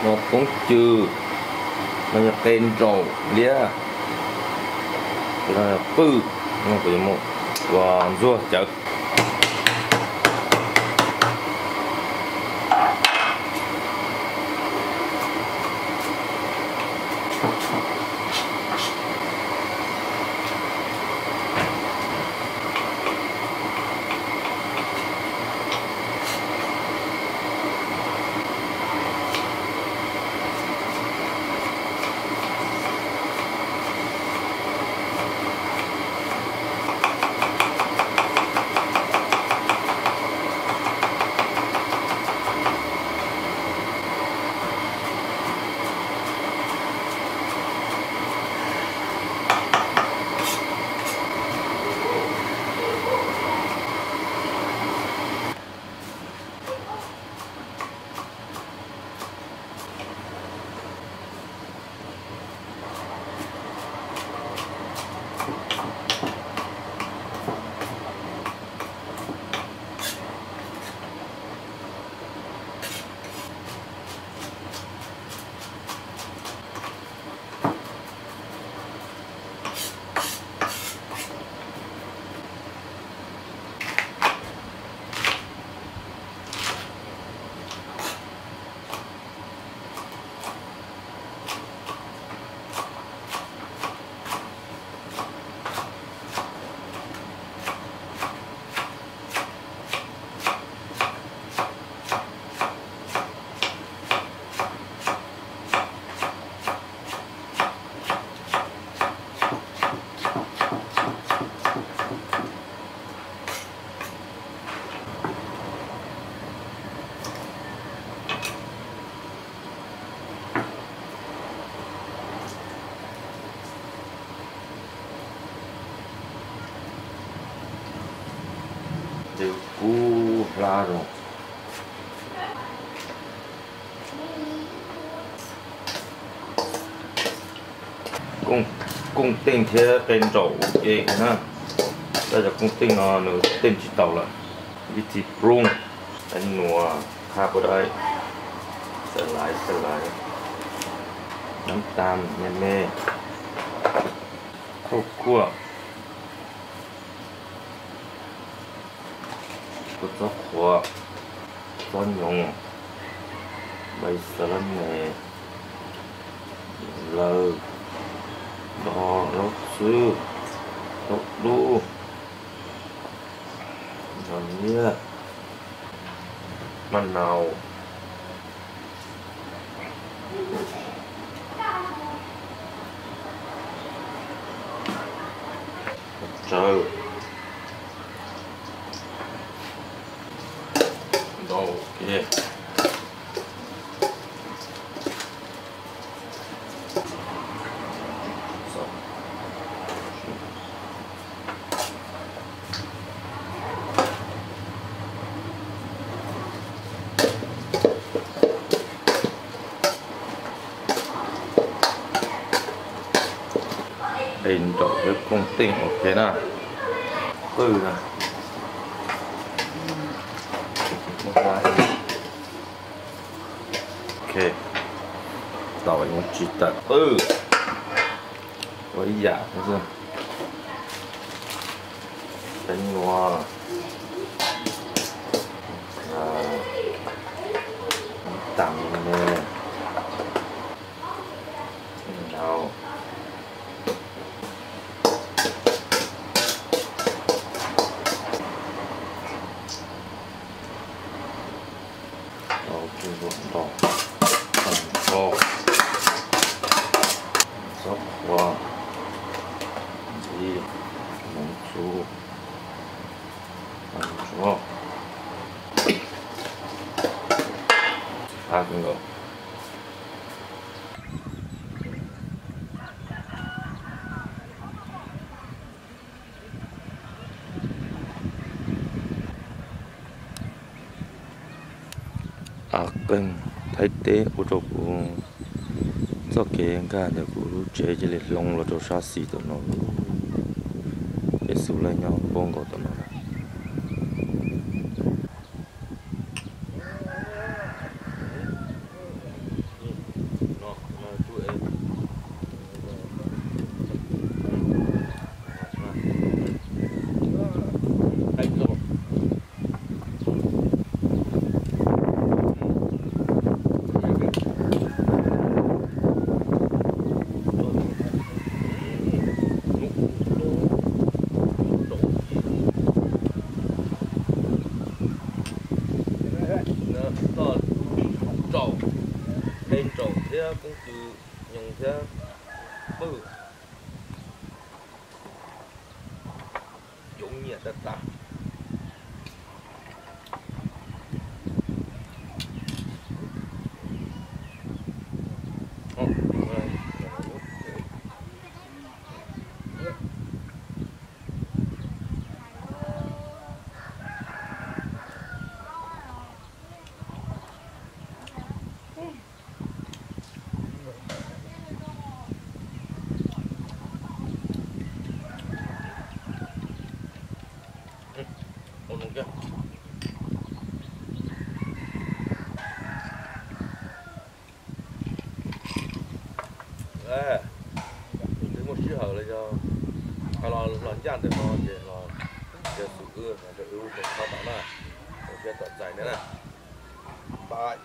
No poob cw, no yog qe nraum liab, no yog qwj, no kuv yuav mus ua ntxuag cawv. Twb kub hlab zoo. Kooj teej thiab qe nraum ua ke na. Tab cov kooj teej no nws teej tsis tau lawm. Ib txhij plooj, qe nuas, qha pua dai, xas lais xas lais, nab tas me me, khauj kuaj, kua txob qhuav, txob nyoos, npais xas lab nes, lawm, dos zaub xwb, zaub dub, no liab, maj nau, tsawv, ntau ke. Qe nraum thiab kooj teej ua ke na. Qwj na. Ok, tau ib tsis tawm qwj ua ib yam xwb. Qe nuas, tas me, nau, tau tsw zuam nto, tau tso, txhob qhuav, ntxiv, hmoov txhuv, tso, qab kawg nkaus. Av qeeg Thaib teb ua rau kuv txoj kev nkag ntawm kuv lub tsev cia li hloov los rau sab xis tom no. Peb xub lawv nyob puag nkaus tom no lawm. Ej Ntsaum thiab Koob Cw, Nyoog thiab Pwj, coob nyiam tag tag. Tus twg muaj sij hawm los yog los ncaj ntawm no ces los, yog xum wb, los nrog wb ua tau tom na, ua siab tom txais na. Bye.